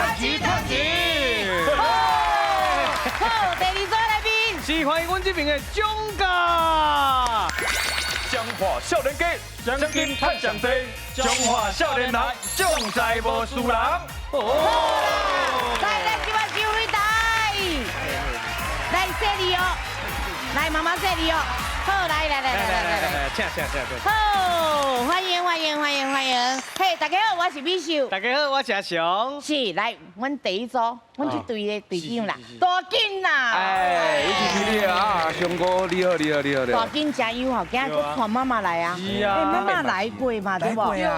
趁錢趁錢。好，好，第二組來賓是歡迎阮這邊的張家。彰化少年家，獎金趁上濟，彰化少年人，將在無輸人。好啦，來來，今晚上擂台，來說你哦，來媽媽說你哦，好，來來來來來來來，請請請請。好，歡迎歡迎歡迎歡迎，嘿，大家好，我是美秀。大家好，我是阿雄。是，來，阮第一組，阮這隊的隊長啦，大金啦。哎，一起起你啊，雄哥，你好，你好，你好，你好。大金真友好，今日閣帶媽媽來啊。是啊。媽媽來過嘛，對無？哦，有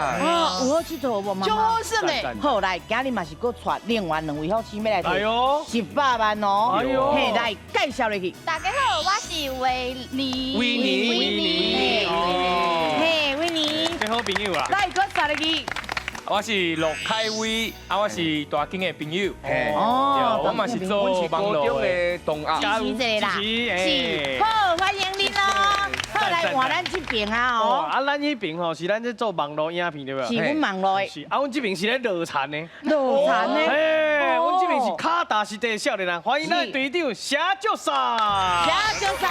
好𨑨迌無？媽媽。足好耍的。好，來，今日嘛是閣帶另外兩位好姊妹來摕100萬哦。哎喲。嘿，來介紹落去。大家好，我是維尼。維尼，維尼。嘿，維尼。這好朋友啊。來，閣帶落去。我是陸凱威，啊，我是大金的朋友。哦，我嘛是做網路的同學。支持一下啦，是，好，歡迎恁咯。好，來換咱這邊啊，哦。啊，咱這邊吼是咱這做網路影片對無？是，阮網路的。是，啊，阮這邊是咧落田的。落田的。哎，阮這邊是跤踏實地的少年人，歡迎咱隊長謝祝沙。謝祝沙。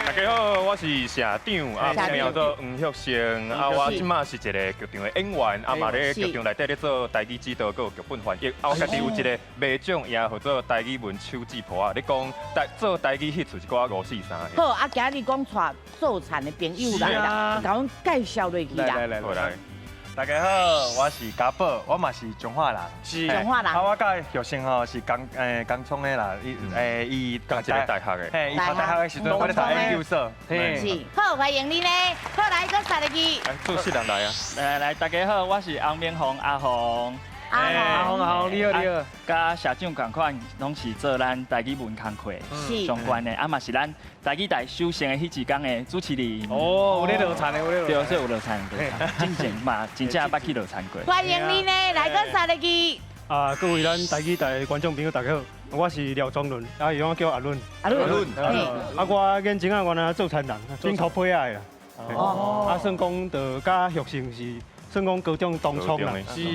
大家好，我是社長，啊，本名叫做黃旭成，啊，我這馬是一個劇場的演員，啊，嘛咧劇場內底咧做台語指導，閣有劇本翻譯，啊，我家己有一個袂獎，也號做台語文手指婆啊，咧講台做台語戲出一寡五四三。好，啊，今日講帶做田的朋友來啦，共阮介紹落去啦。來來來。大家好，我是家寶，我嘛是彰化人。是彰化人。啊，我佮玉成吼是工工廠的啦，伊伊仝一个大學的。嘿，伊讀大學的時陣，我咧讀研究所。是，好，歡迎你咧。好，來，閣三個字。來，主持人來啊。來來，大家好，我是洪明宏阿宏。阿宏，阿宏，阿宏，你好，你好。佮社長仝款，攏是做咱台語文工課相關的，啊嘛是咱台語台首先的彼一工的主持人。哦，有咧落田的，有咧落。對，所以有落田的，真正嘛，真正捌去落田過。歡迎你呢，來閣三個字。啊，各位咱台語台的觀眾朋友，大家好，我是廖宗倫，啊，伊攏叫阿倫。阿倫。啊，我眼前啊，原來做田人，頂頭皮仔的啦。哦。啊，算講就佮玉成是。算講高中同窗啦，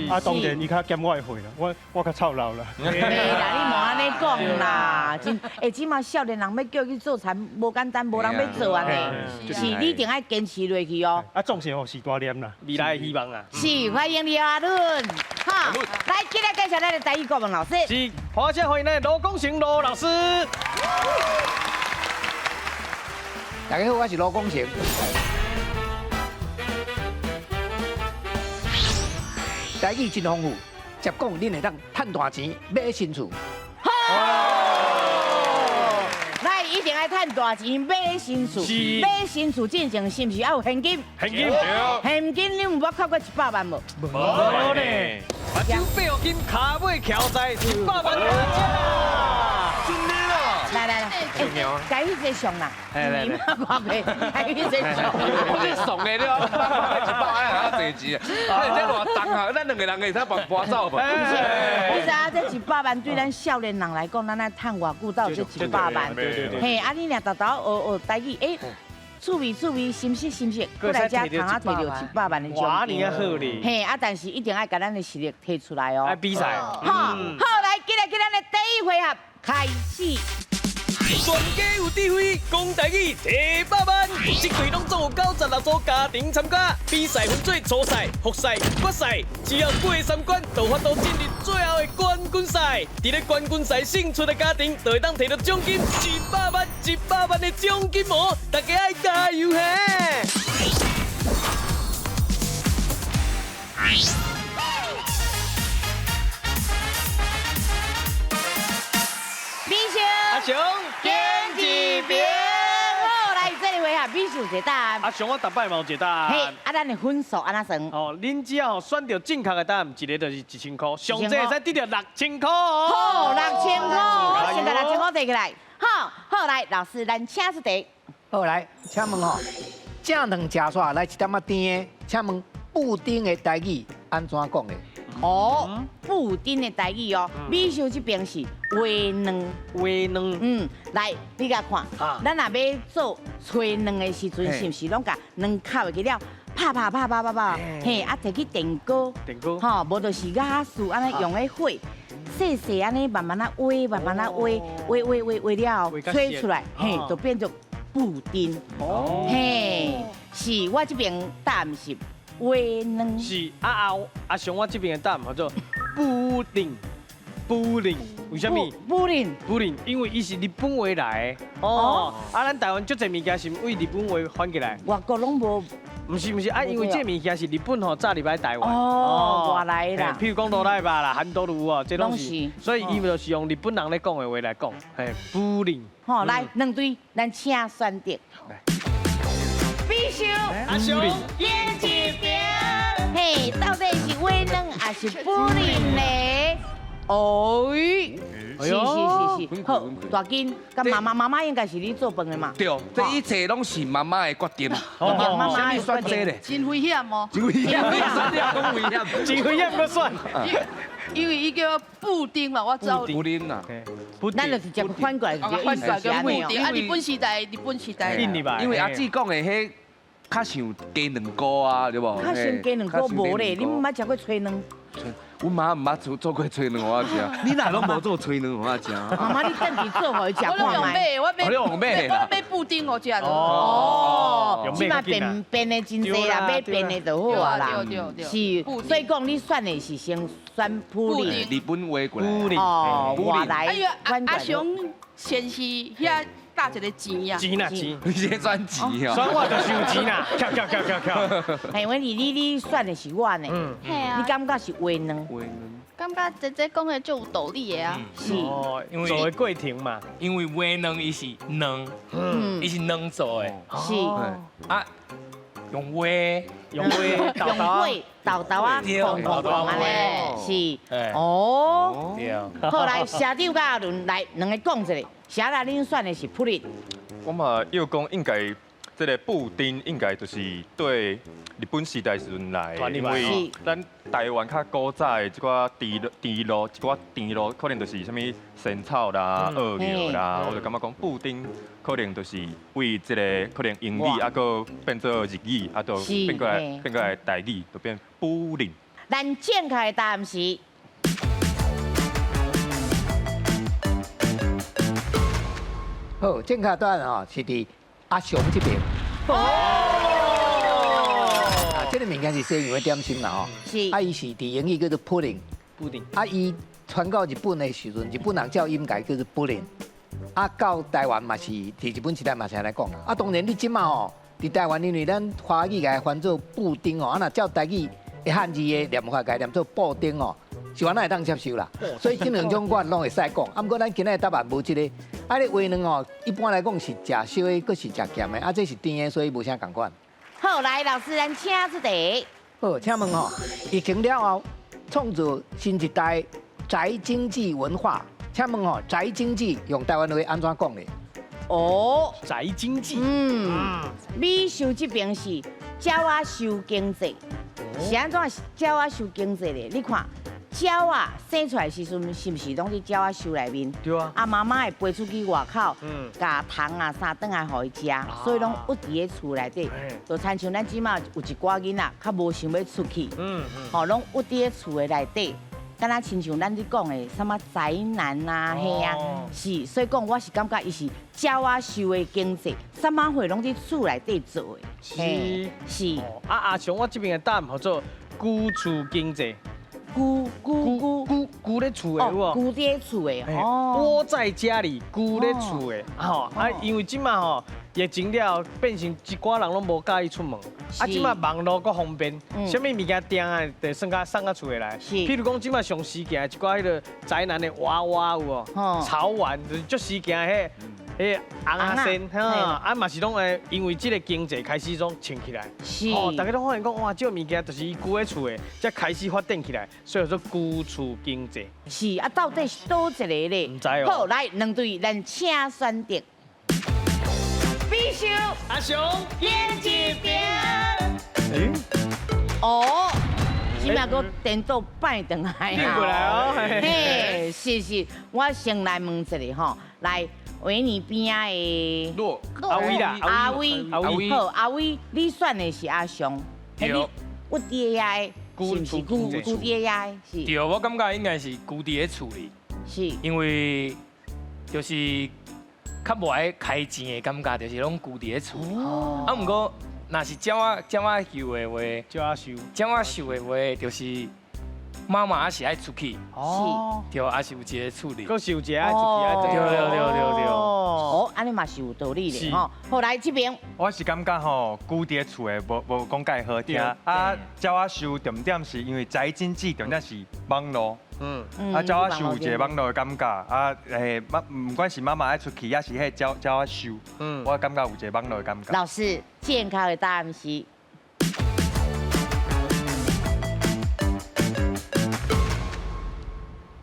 啊，當然伊較減我的歲啦，我較臭老啦。袂啦，你莫按呢講啦，真，欸，這馬少年人欲叫去做田無簡單，無人欲做按呢，是你一定愛堅持落去哦。啊，總是吼是大念啦，未來的希望啊。是，歡迎你阿倫，哈，來，接來介紹咱的台語國文老師。是，歡迎歡迎咱的盧廣成盧老師。大家好，我是盧廣成。台語真豐富，捷講恁會當趁大錢買新厝。好，來一定愛趁大錢買新厝，買新厝進前是毋是愛有現金？現金，現金你有捌扣過100萬無？無呢。目睭八號金，跤尾翹在100萬大獎啦！真的啦！來來來，該彼個上啦，你媽看袂，該彼個上。我這送的了，100萬還較濟錢啊！啊，這偌重啊，咱兩個人會使搬搬走無？你知影這100萬對咱少年人來講，咱愛趁偌久才有這一百萬？嘿，啊，你若沓沓學學台語，欸，趣味趣味，心識心識，閣來遮通啊摕著100萬的獎金。嘿，啊，但是一定愛共咱的實力提出來哦。愛比賽。好，好，來，進來，進咱的第一回合開始。全家有智慧，講台語提百萬，這隊攏總有96組家庭參加，比賽分做初賽、複賽、決賽，只要過三關，就有法度進入最後的冠軍賽。佇咧冠軍賽勝出的家庭，就會當提著獎金100萬、100萬的獎金哦！大家愛加油嘿！美秀，阿雄，坚一边，好，來這個回合，美秀一個答案。阿雄，我逐擺嘛有一個答案。嘿，啊，咱的分數按怎算？哦，恁只要選著正確的答案，一個就是1000塊，上濟會使得著6000塊哦。好，6000塊，先共6000塊提起來。好，好來，老師，咱請出題。好來，請問吼，正卵食煞來一點仔甜的，請問布丁的台語按怎講的？哦，布丁的台語哦，美秀這邊是花卵，花卵，來，你共看，咱若欲做炊卵的時陣，是毋是攏共卵敲入去了，拍拍拍拍拍拍，嘿，啊，提去電鍋，電鍋，吼，無就是瓦斯按呢用彼火，細細按呢慢慢仔煨，慢慢仔煨，煨煨煨煨了後，吹出來，嘿，就變做布丁。哦，嘿，是我這邊答案是煨卵。是啊啊阿雄，我這邊的答案叫做布丁。布丁，為啥物？布丁，布丁，因為伊是日本話來的。哦，啊，咱台灣足濟物件是為日本話翻過來。外國攏無。毋是毋是，啊，因為這物件是日本吼早入來台灣。哦，外來啦。譬如講哆啦 A 夢啦、韓多路哦，這攏是。所以伊就是用日本人咧講的話來講，嘿，布丁。好，來兩隊，咱請選擇。必須。阿雄。演一邊。嘿，到底是煨卵還是布丁呢？哦，是是是是，好，大金，佮媽媽媽媽應該是你做飯的嘛？對，這一切攏是媽媽的決定。媽媽的選擇咧？真危險哦！真危險，你選講危險，真危險，閣選。因為伊叫布丁嘛，我知道。布丁啊，咱就是直接翻過來，翻過來叫布丁。啊，日本時代，日本時代。因為阿姊講的彼較像雞卵糕啊，對無？較像雞卵糕無咧，你毋捌食過炊卵？阮媽毋捌做做過炊卵予我食，你若攏無做炊卵予我食？媽媽，你等佇做予伊食我攏用買，我買，我買布丁予食。哦，這馬變變的真濟啦，買變的就好啊啦。是，所以講你選的是先選布丁。日本話過來。哦，外來。哎呀，阿雄先是遐。搭一個錢啊！錢啊錢！你先選錢啊！選我就是有錢啦！跳跳跳跳跳！嘿，我你你選的是我呢？嗯，嘿啊。你感覺是煨卵？煨卵。感覺姐姐講的足有道理的啊。是。因為做的過程嘛，因為煨卵伊是卵，伊是卵做的。是。啊，用煨，用煨，用火豆豆啊，碰碰碰按呢，是。哦。對。好來，社長佮阿倫來兩个講一下。啥啦？恁選的是布丁。我嘛又講應該，這个布丁應該就是對日本時代時陣來的，因為咱台灣較古早的這寡甜甜露，這寡甜露可能就是啥物仙草啦、奧妙啦，我就感覺講布丁可能就是為這个可能英語啊，閣變做日語，啊，就變過來變過來台語，就變布丁。咱正確的答案是。好，正確答案吼是佇阿雄這邊。哦，啊，這个物件是西洋的點心啦吼。是。啊，伊是佇英語叫做 pudding。布丁。啊，伊傳到日本的時陣，日本人照音改叫做 pudding。啊，到台灣嘛是佇日本時代嘛是按呢講。啊，當然你這馬吼佇台灣，因為咱華語共伊翻做布丁吼，啊，若照台語的漢字的念法，共伊念做布丁吼。是安怎會當接受啦，所以這兩種我攏會使講。啊，毋過咱今仔的答案無這个。啊，你煨卵哦，一般來講是食燒的，閣是食鹹的，啊，這是甜的，所以無啥仝款。好，來老師，咱請出題。好，請問吼，疫情了後，創造新一代宅經濟文化。請問吼，宅經濟用台灣話按怎講咧？哦，宅經濟。嗯，美秀這邊是鳥仔收經濟，是按怎鳥仔收經濟咧？你看。鳥仔生出來時陣，是毋是攏佇鳥仔箱內面？對啊。啊，媽媽會飛出去外口，共蟲啊啥轉來予伊食，所以攏鬱佇咧厝內底。就親像咱這馬有一寡囡仔，較無想欲出去，吼，攏鬱佇咧厝的內底，敢若親像咱咧講的啥物宅男啊，嘿啊，是，所以講我是感覺伊是鳥仔收的經濟，啥物貨攏佇厝內底做的。是是。啊阿雄，我這邊的答案號做居厝經濟。居居居居居咧厝的有無？居佇咧厝的哦。窩在家裡，居咧厝的吼啊，因為這馬吼疫情了後，變成一寡人攏無佮意出門。啊，這馬網路閣方便，啥物物件訂啊，就算甲送到厝內來。譬如講，這馬上時行一寡彼个宅男的娃娃有無？潮玩就是足時行彼。彼尪仔先，哈，啊嘛是攏會因為這个經濟開始攏穿起來，哦，大家攏發現講哇，這个物件就是伊居咧厝的，才開始發展起來，所以叫做居厝經濟。是啊，到底是佗一个咧？毋知哦。好，來兩隊，咱請選擇。比秀阿雄，演一邊。哦，這馬閣顛倒擺轉來啊！過來哦。嘿，是是，我先來問一下吼，來。維尼邊仔的阿威啦，阿威，阿威，好，阿威，你選的是阿雄，對。有伫遐的，是毋是旧旧伫遐的？是。對，我感覺應該是舊佇咧厝裡。是。因為就是較無愛開錢的感覺，就是攏舊佇咧厝裡。啊，毋過若是鳥仔獸的話，鳥仔獸的話，就是媽媽也是愛出去。是。對，也是有一個處理。閣是有一個愛出去愛。對對對對對。哦，按呢嘛是有道理的吼。好，來這邊。我是感覺吼，舊佇咧厝的無無講介好聽。啊，鳥仔獸重點是因為宅經濟重點是網路。啊，鳥仔獸有一個網路的感覺。啊，媽，毋管是媽媽愛出去，抑是彼個鳥仔獸，我感覺有一個網路的感覺。老師，正確的答案是。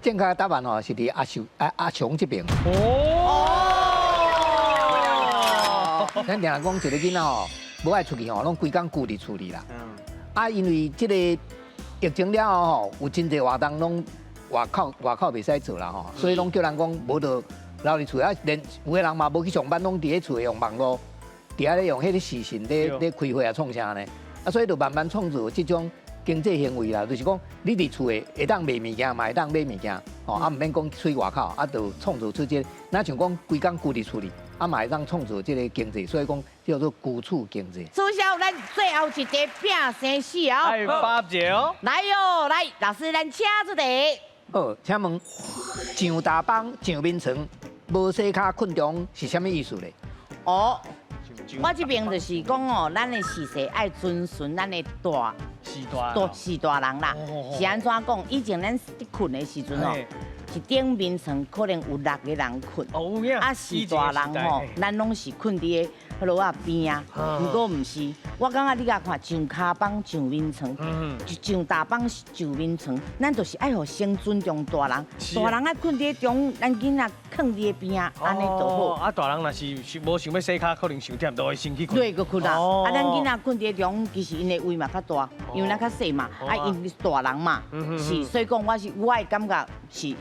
正確的答案吼是佇阿秀阿阿雄這邊。哦。咱定定講一個囡仔吼，無愛出去吼，攏規工龜佇厝裡啦。啊，因為這個疫情了後吼，有真濟活動攏外口袂使做啦吼，所以攏叫人講無就留佇厝啊，連有的人嘛無去上班，攏佇咧厝用網路，佇遐咧用彼個視訊咧咧開會啊創啥呢？啊，所以就慢慢創造這種經濟行為啦，就是講你佇厝的會當賣物件，嘛會當買物件，吼啊，毋免講出外口，啊，就創造出這個，若像講規工龜佇厝裡，啊，嘛會當創造這個經濟，所以講叫做龜厝經濟。主持人，咱最後一題拼生死哦，愛八節哦，來喲，來，老師，咱請出題。好，請問上大枋上眠床，無洗跤睏中是啥物意思咧？哦，我這邊就是講哦，咱的時勢愛遵循咱的大時大人啦，是按怎講？以前咱佇睏的時陣哦，一頂眠床可能有6個人睏，啊，序大人吼，咱攏是睏佇个彼落仔邊啊。毋過毋是，我感覺你共看上跤枋上眠床，上大枋上眠床，咱就是愛予先尊重大人，大人愛睏佇中，咱囡仔囥佇個邊啊，按呢就好。啊，大人若是無想欲洗跤，可能傷忝，就會先去睏。對，閣睏啊。啊，咱囡仔睏佇中，其實𪜶的位嘛較大，因為咱較細嘛，啊，𪜶大人嘛，是，所以講我是我的感覺是。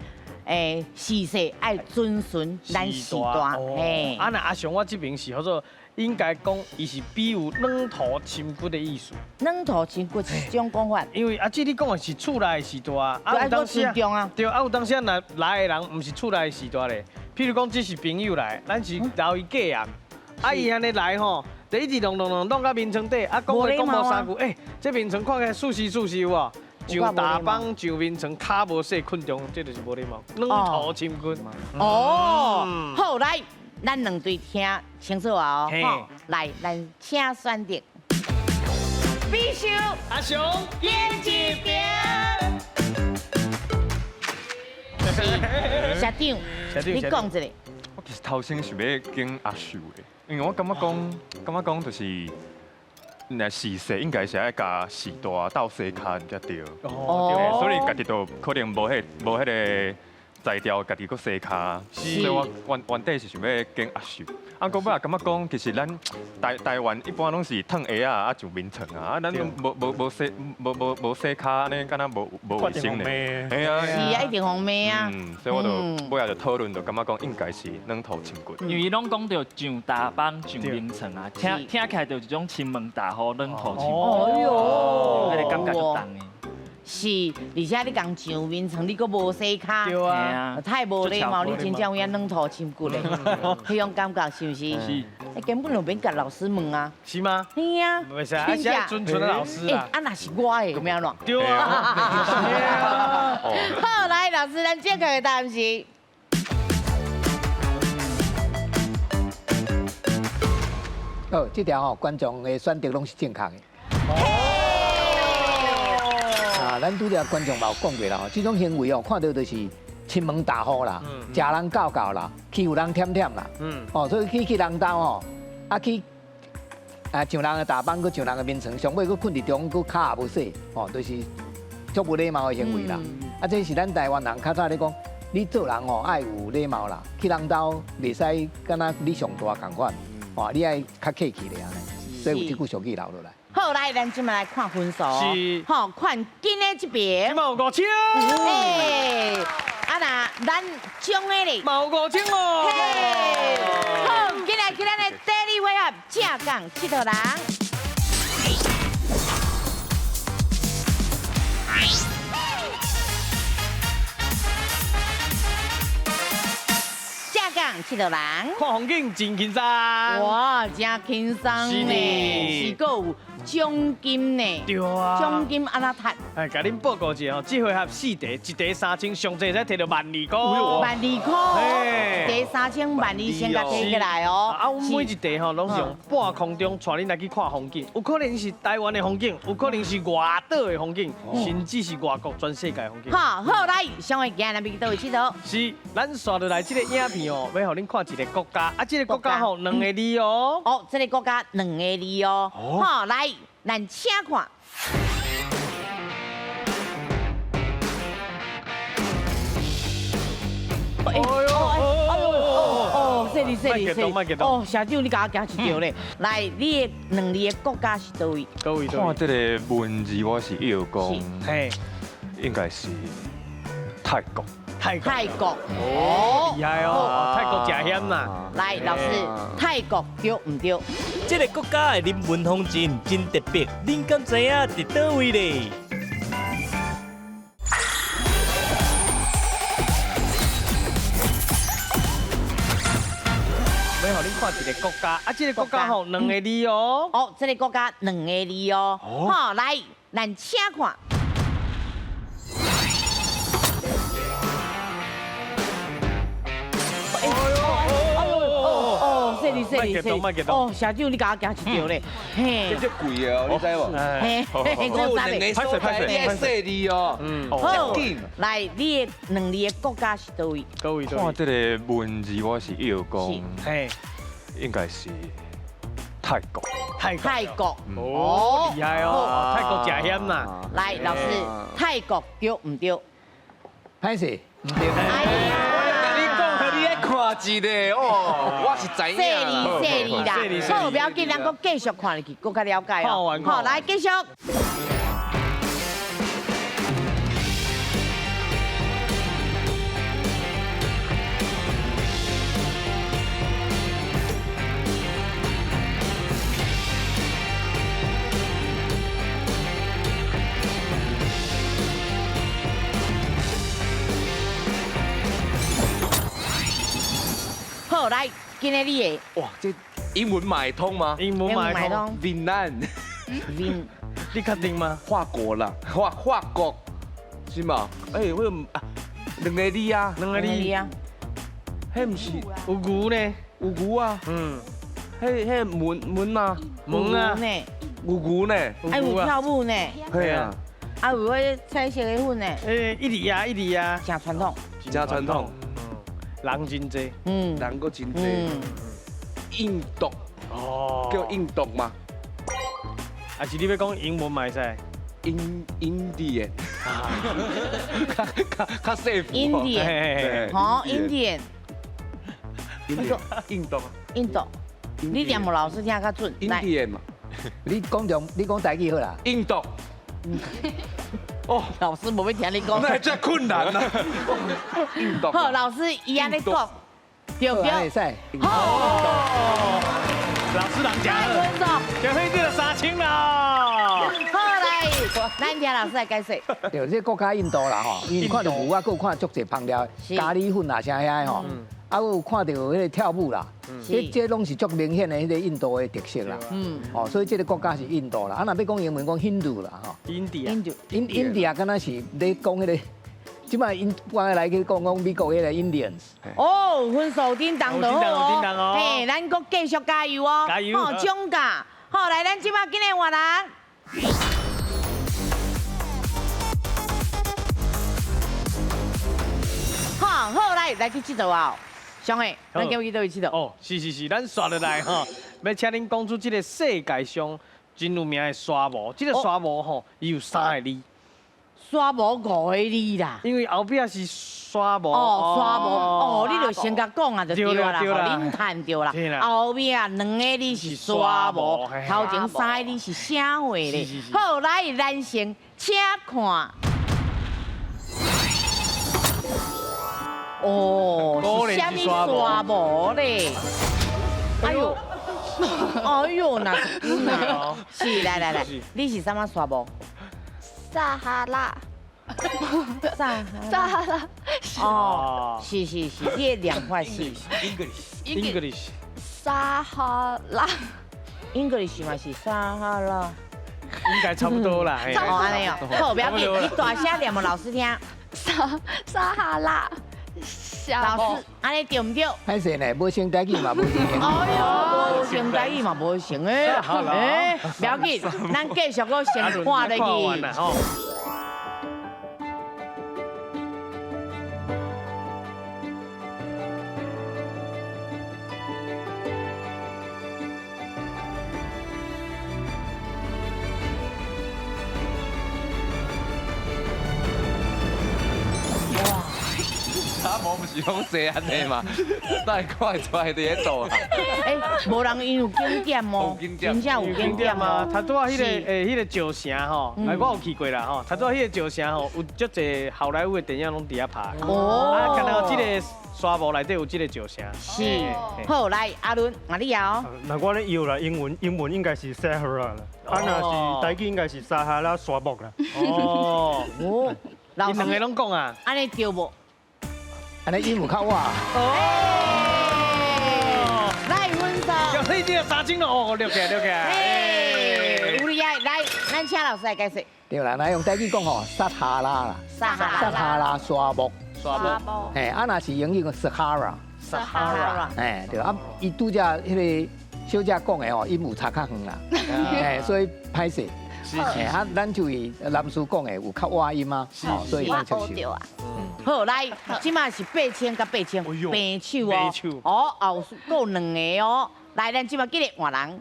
時勢愛遵循咱時代，嘿。啊，那阿雄，我這邊是叫做應該講，伊是比喻軟土深骨的意思。軟土深骨是這種講法。因為阿姊你講的是厝內的序大，啊，有當時啊，對，啊有當時啊，若來的人毋是厝內的序大咧。譬如講，只是朋友來，咱是留伊過暗，啊伊按呢來吼，就一直弄弄弄弄到眠床底，啊講話講無三句，欸，這眠床看起來舒適舒適有無？上大枋上眠床，跤無洗睏中，這就是無禮貌，軟土深骨。哦，好，來，咱兩隊聽清楚啊哦，來，咱請選擇。必須阿雄，點一邊。社長，你講一下。我其實頭先想欲揀阿秀的，因為我感覺講就是。若時勢應該是愛共序大鬥洗跤才對，所以家己就可能無彼個才調，家己閣洗跤，所以我原底是想欲揀阿秀。啊，閣尾也感覺講，其實咱台灣一般攏是褪鞋仔啊上眠床啊，啊，咱攏無洗無洗跤，按呢敢若無衛生咧。是啊，一定予罵啊。所以我就尾仔就討論，就感覺講應該是軟土深骨。因為伊攏講著上大枋上眠床啊，聽起來就一種親門大戶軟土深骨。哎喲，彼個感覺足重的。是，而且你共上眠床，你閣無洗跤，對啊，太無禮貌，你真正有影軟土深骨咧，彼種感覺是毋是？是。根本就免共老師問啊。是嗎？嘿啊。袂使，啊，是愛尊重老師啊。啊，若是我的，欲按怎？對啊。好，來，老師，咱正確的答案是。好，這條吼觀眾的選擇攏是正確的。啊，咱拄才觀眾嘛有講過啦吼，這種行為哦，看到就是親門大戶啦，食人教教啦，欺負人忝忝啦，哦，所以去人兜吼，啊去啊上人的大枋，閣上人的眠床，上尾閣睏佇中，閣跤也無洗，吼，就是足無禮貌的行為啦。啊，這是咱台灣人較早咧講，你做人吼愛有禮貌啦，去人兜袂使敢若你上大仝款，吼，你愛較客氣咧按呢，所以有這句俗語留落來。好，來，咱這擺來看分數，是，好，看緊的這邊，這擺有5000，嘿，啊那咱獎的咧，嘛有5000哦，嘿，好，緊來去咱的第二回合，正港𨑨迌人。正港𨑨迌人，看风景真轻松。哇，真轻松呢，是阁有奖金呢。对啊。奖金按怎趁？哎，共恁报告一下吼，这回合四题，一题3000，上济才摕到12000块。 12000块，一题3000，12000先共提起来哦。啊，阮每一题吼，拢是用半空中带恁来去看风景，有可能是台湾的风景，有可能是外岛的风景，甚至是外国全世界的风景。好，好来，上位今日欲去佗位𨑨迌？是，咱紲落来这个影片哦，欲予恁看一个国家，啊，这个国家吼两个字哦。哦，这个国家两个字哦。好，来，咱请看。哎呦，哎呦，哦，细腻细腻细腻。哦，社长你共我惊一跳咧。来，你的两字的国家是佗位？佗位？看这个文字，我是会讲，嘿，应该是泰国。泰国。泰国。哦，厉害哦，泰国真险呐。来，老师，泰国对毋对？这个国家的人文风情真特别，恁敢知影伫佗位咧？欲予恁看一个国家，啊，这个国家吼两个字哦。哦，这个国家两个字哦。好，来，咱请看。哎呦，哎呦，哦，细腻细腻细腻。哦，社长你共我惊一跳咧。嘿。这足贵的哦，你知无？嘿，这两个所在，你爱细腻哦。嗯。好，来，你的两字的国家是佗位？佗位？看这个文字，我是会讲，嘿，应该是泰国。泰国。泰国。哦，厉害哦，泰国真险呐。来，老师，泰国对毋对？歹势，毋对。哎呀。看一个哦，我是知影。细腻细腻啦，好，不要紧，咱阁继续看落去，阁较了解哦。好，来继续。好，来，今日你的哇，这英文嘛会通吗？英文嘛会通。闽南，闽，你确定吗？法国啦，法国，是吗？哎，我啊，两个字啊，两个字啊，彼毋是有牛呢？有牛啊，嗯，彼门门啊，门啊，有牛呢，哎，有跳舞呢，对啊，啊，有彼彩色的粉呢，哎，一字啊，一字啊，真传统，真传统。人真济，人阁真济。印度，哦，叫印度吗？还是你欲讲英文嘛会使？ Indian，较细符。 Indian，好，Indian。印度。印度，你念予老师听较准。 Indian 嘛，你讲中，你讲台语好啦。印度。哦，老师无欲听你讲。那真困难啊！印度。好，老师伊按呢讲，对不对？会使。好，老师人真好，就去这个3000啦。好来，咱听老师来解释。对，这个国家印度啦吼，因为看到牛啊，阁有看足济香料，咖喱粉啊，啥遐的吼，啊，阁有看到彼个跳舞啦，这拢是足明显的彼个印度的特色啦。哦，所以这个国家是印度啦。啊，若欲讲英文讲印度啦吼。印度。印印度啊，敢若是咧讲彼个，这摆𪜶搬来去讲讲美国彼个 Indians。哦，分数叮当就好哦。嘿，咱阁继续加油哦。加油。好，奖价。好，来，咱这摆紧来换人。好，好，来，来去𨑨迌啊！上个，咱今日去佗位𨑨迌？哦，是是是，咱紲落来吼，欲请恁讲出这个世界上真有名的沙漠。这个沙漠吼，伊有三个字。沙漠五个字啦。因为后壁是沙漠。哦，沙漠。哦，你就先共讲啊，就对啦，予恁趁著啦。后壁两个字是沙漠，头前三个字是啥货咧？好，来，咱先请看。哦，是啥物沙漠咧？哎呦，哎呦，那是，来来来，你是啥物沙漠？撒哈拉。撒撒哈拉。哦，是是是，你的念法是 English。撒哈拉。 English 嘛是撒哈拉。应该差不多啦。哦，按呢哦，好，不要紧，你大声念予老师听。撒哈拉。老师，按呢对毋对？歹势呢，无成台语嘛，无成英语。哎呦，无成台语嘛，无成诶。哎，不要紧，咱继续阁先看落去。无毋是拢坐按呢嘛？哪会看会出来伫咧倒啊？欸，无人𪜶有景点哦，真正有景点啊！他拄仔彼个欸，彼个石城吼，哎，我有去过啦吼。他拄仔彼个石城吼，有足济好莱坞的电影拢伫遐拍。哦。啊，敢若这个沙漠内底有这个石城。是。好，来阿伦，啊你哦。那我咧摇啦，英文英文应该是 Sahara 啦，啊若是台语应该是撒哈拉沙漠啦。哦。哦。老师两个拢讲啊。按呢对无？按呢音有较晚。哦，来分数。小弟你3000了哦，六个六个。哎，有厉害，来，咱请老师来解释。对啦，来用台语讲吼，撒哈拉啦，撒哈拉沙漠，沙漠。嘿，啊若是英语讲 Sahara。 Sahara。哎，对啊，伊拄才彼个小姐讲的吼，音有差较远啦，哎，所以歹势。是是。啊，咱就以男士讲的有较倚音啊，所以咱接受。好，来，这马是8000佮8000，平手哦。哦，后阁有两个哦。来，咱这马继续换人。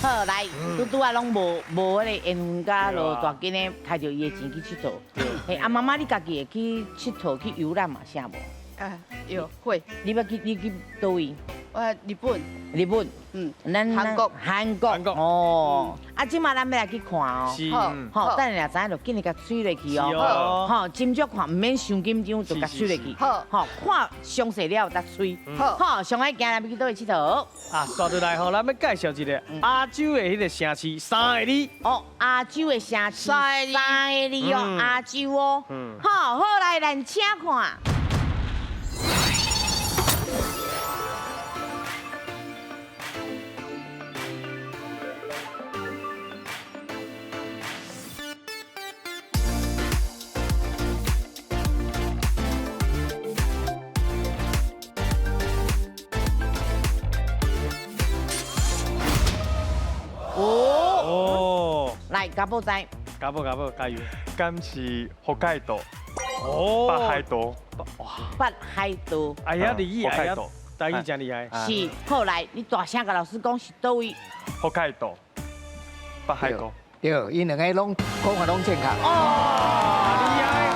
好，来，拄拄仔拢无无彼个缘分，佮罗大金的开著伊的钱去𨑨迌。嘿，啊妈妈，你家己会去𨑨迌去游览嘛？啥无？哎，有会。你欲去？你去佗位？我日本。日本。咱韩国。韩国。哦。啊，这马咱欲来去看哦。是。好，等下知影就紧来共催落去哦。好，斟酌看，毋免伤紧张，就共催落去。好。好，看详细了再催。好。好，上爱行咱欲去佗位𨑨迌？啊，煞落来吼，咱欲介绍一个亚洲的彼个城市，三个字。哦，亚洲的城市，三个字哦，亚洲哦。好，好来，咱请看。哦，来，家宝仔，家宝家宝加油！敢是北海道？哦，北海道，哇，北海道。哎呀，日语，哎呀，台语真厉害。是，好来，你大声共老师讲是佗位？北海道，北海道。对，𪜶两个拢讲法拢正确。哦，厉害！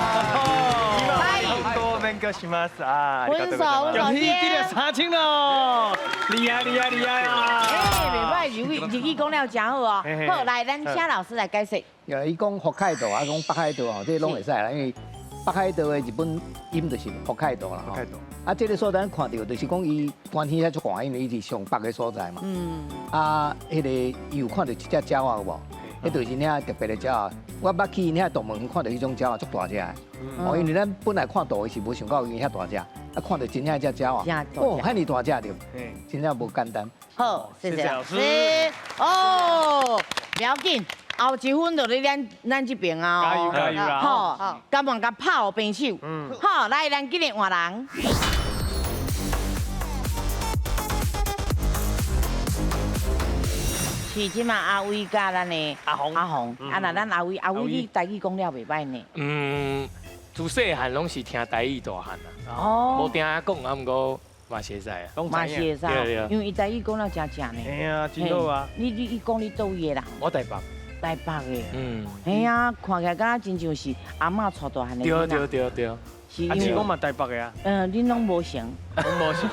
多勉强します啊！分手，恭喜得了3000咯！厉害厉害厉害啊！哎，袂歹，日语日语讲了真好哦。好，来，咱请老师来解释。伊讲北海道啊，讲北海道吼，这拢会使啦，因为北海道的日本音就是北海道啦。北海道。啊，这个所在咱看到就是讲伊关天遐足寒，因为伊是上北的所在嘛。啊，彼个伊有看到一只鸟仔有无？彼就是遐特别的鸟仔。我捌去𪜶遐动物园看到彼种鸟仔，足大只的。哦，因为咱本来看图的是无想到伊遐大只，啊，看到真正一只鸟仔，哦，遐尔大只著，真正无简单。好，谢谢老师。哦，不要紧，后一分就伫咱这边啊。加油加油啦！好，甘愿共拍予平手。好，来，咱今日换人。是这马阿威佮咱的阿红阿红，啊那咱阿威阿威，你台语讲了袂歹呢？自细汉拢是听台语大汉啊，哦，无定讲啊，毋过嘛是会使啊，嘛是会使，因为伊台语讲了真正呢。嘿啊，真好啊！你你你讲你佗位的人？我台北。台北的。嘿啊，看起来敢若真像是阿嬷带大汉的。对对对对。是啊，是讲嘛台北的啊。嗯，恁拢无成。拢无成，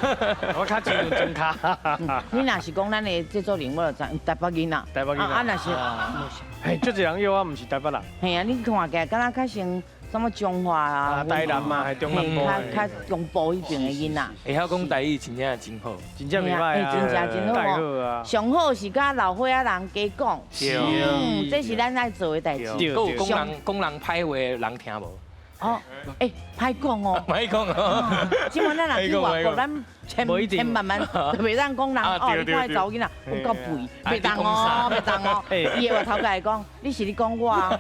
我较真有装卡。你若是讲咱的制作人，我就知台北囡仔。台北囡仔。啊，若是无成。嘿，足济人约我，毋是台北人。嘿啊，你看起来敢若较像什麼彰化啊，台南嘛，係中南部，較較中部彼邊的囡仔。會曉講台語真正真好，真正袂歹啊，真正真好哦。上好是佮老歲仔人加講，嗯，這是咱愛做的代誌。閣有講人講人歹話，人聽無？哦，欸，歹講哦，歹講哦。這擺咱若去外國，咱千千萬萬袂當講人哦，你看彼查某囡仔有夠肥，袂當哦，袂當哦。伊會回頭過來講，你是咧講我？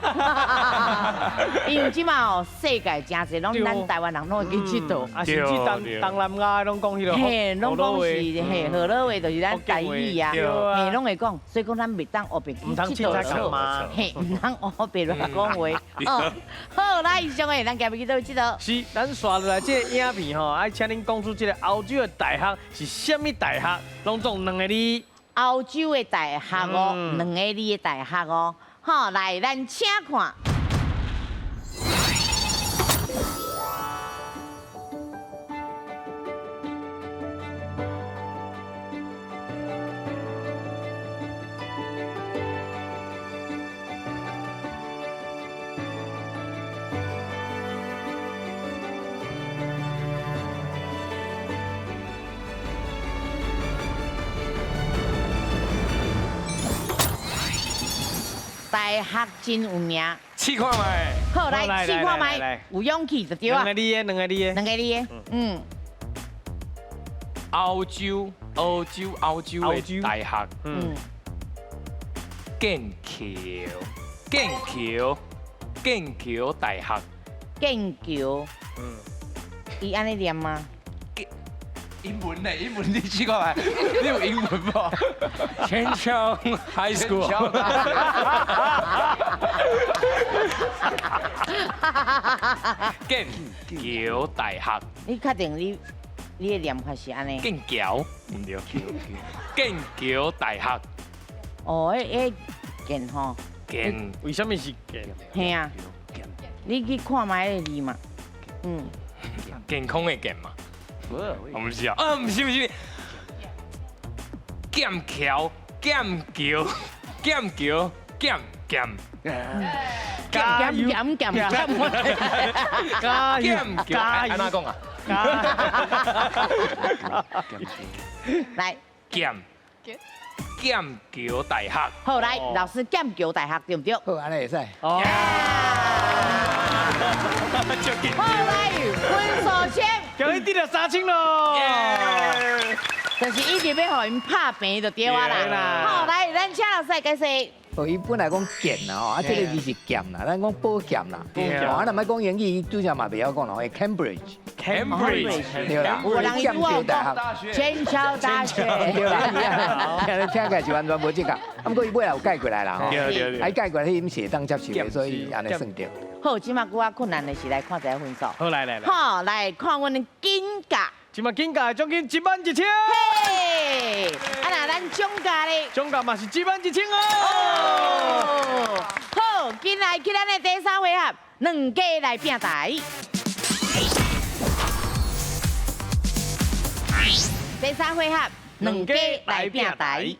因為這擺哦，世界真濟，攏咱台灣人攏會去𨑨迌。啊，甚至東南亞攏講彼个。嘿，攏講是嘿，河洛話就是咱台語啊，嘿，攏會講，所以講咱袂當烏白去𨑨迌，嘿，毋通烏白亂講話。哦，好，來，以上的咱今日去佗位𨑨迌？是，咱紲落來這个影片吼，愛請恁講出這个歐洲的大學是啥物大學，攏總兩個字。歐洲的大學哦，兩個字的大學哦，好，來，咱請看。大學真有名，試看覓。好，來試看覓，有勇氣就對啊。兩個字的，兩個字的，兩個字的，嗯。歐洲，歐洲，歐洲的大學，嗯。劍橋，劍橋，劍橋大學。劍橋，嗯。伊按呢念嗎？英文呢？英文你試看覓？你有英文無？劍橋 High School。劍橋大學。你確定你的念法是按呢？劍橋，毋對。劍橋大學。哦，彼劍吼。劍。為啥物是劍？嘿啊。你去看覓彼個字嘛。嗯。健康的健嘛。毋是啊，啊，毋是毋是，劍橋，劍橋，劍橋，劍劍，劍劍劍劍，劍橋，按怎講啊？來，劍劍橋大學。好，來，老師，劍橋大學對毋對？好，按呢會使。好，來，分數先。恭喜得了3000咯！就是一直欲予𪜶拍平就對啊啦。好，來，咱請老師來解釋。哦，伊本來講劍啦吼，啊，這個字是劍啦，咱講寶劍啦。哦，啊，若欲講英語，伊拄才嘛袂曉講咯，Cambridge。 Cambridge。對啦，劍橋大學。劍橋大學。對啦，聽聽起來是完全無這個，啊，毋過伊尾仔有改過來啦吼。啊，伊改過來，彼音是會當接受的，所以按呢算著。好，這擺閣較困難的是來看一下分數。好，來來來。好，來看阮的金價。這擺金價的獎金11000。嘿，啊若咱獎價咧？獎價嘛是11000哦。好，緊來去咱的第三回合，兩家來拼台。第三回合，兩家來拼台。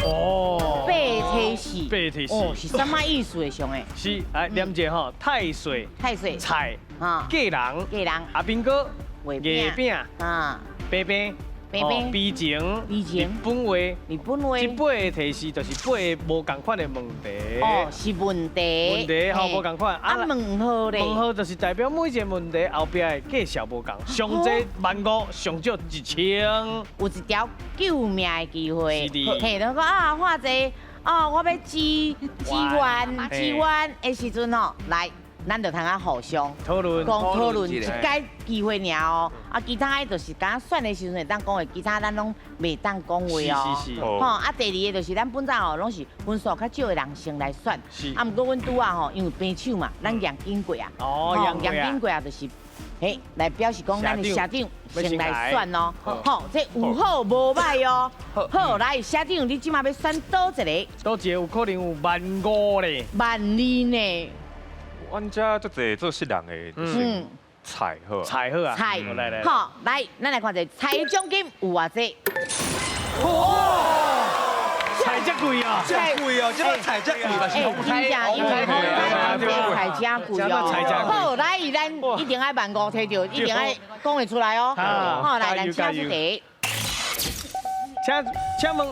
哦，八提四，八提四，哦，是啥物意思的上的？是，來念一下吼，太歲，太歲，菜，嫁人，嫁人，阿兵哥，月餅，啊，白病，白病，悲情，悲情，日本話，日本話，這八个提示就是八个無仝款的問題。哦，是問題。問題吼無仝款。啊，問號咧？問號就是代表每一個問題後壁的價數無仝，上濟15,000，上少1000。有一條救命的機會。是的。嘿，就講啊，看這哦，我欲支支援支援的時陣哦，來。咱就通啊互相討論，講討論一擺機會爾哦。啊，其他的就是敢選的時陣會當講話，其他咱攏袂當講話哦。是是是。吼，啊，第二个就是咱本早吼，攏是分數較少的人先來選。是。啊，毋過阮拄仔吼，因為平手嘛，咱贏緊過啊。哦，贏緊過啊，就是嘿，來表示講咱的社長先來選哦。吼，這有好無歹哦。好，來社長，你這馬欲選佗一個？佗一個有可能有15,000咧。12,000呢？阮遮足濟做穡人的，就是菜好啊。菜好啊。菜，來來。好，來，咱來看一下菜獎金有偌濟。哇！菜遮贵啊！遮贵哦，这菜遮贵嘛是真正因为风灾，菜遮贵哦。好，来，咱一定爱万五提著，一定爱讲会出来哦。好，来，咱请出题。请问，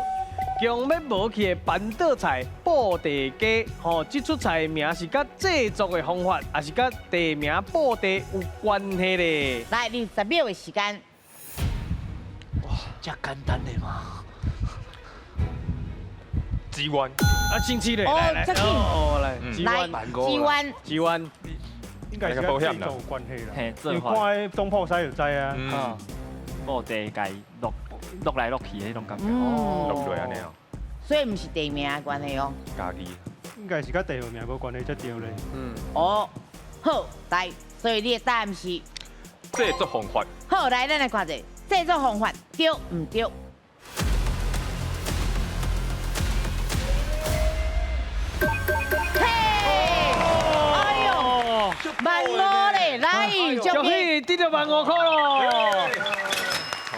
强欲无去的办桌菜布袋鸡，吼，这出菜名是佮制作的方法，抑是佮地名布袋有关系咧？来，你10秒的时间。哇，遮简单的吗？鸡丸啊，星期咧，来来，哦来，鸡丸，鸡丸，鸡丸，应该是佮制作有关系啦。你看彼东破西就知啊。嗯，布袋共落落来落去的彼种感觉，落落按呢哦。所以毋是地名的关系哦。家己应该是佮地名无关系才对咧。嗯。哦，好，来，所以你的答案是制作方法。好，来，咱来看者制作方法对毋对？嘿，哎呦，万五咧，来，恭喜得著万五箍咯！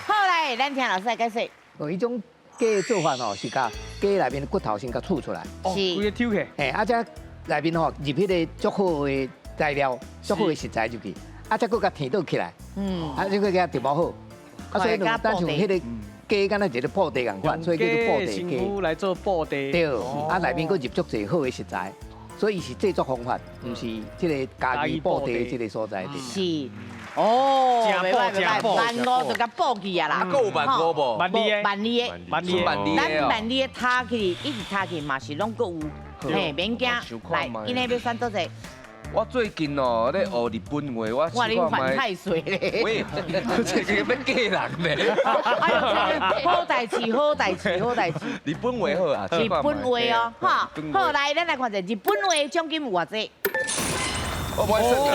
好，来，咱听老师来解释。哦，彼种鸡的做法吼，是共鸡内面的骨头先共取出来，是，规个抽起。嘿，啊，这内面吼入彼个足好的材料，足好的食材入去，啊，再阁共填倒起来，啊，这个共调好，啊，所以就当像彼个鸡敢若一个布袋仝款，所以叫做布袋鸡。来做布袋。对，啊，内面阁入足济好的食材，所以是制作方法，毋是这个家己布袋这个所在的。是。哦，袂歹袂歹，万五就共补去啊啦。啊，阁有万五无？万二的，万二的，万二的。咱万二的塔去，一直塔去嘛是拢阁有，嘿，免惊。来，今日欲选佗一个？我最近哦咧学日本话，我哇，你犯太岁咧！喂，这个欲嫁人咧！哎呦，好代志，好代志，好代志。日本话好啊，日本话哦，哈，好，来，咱来看一下日本话奖金有偌济？我无爱算啊！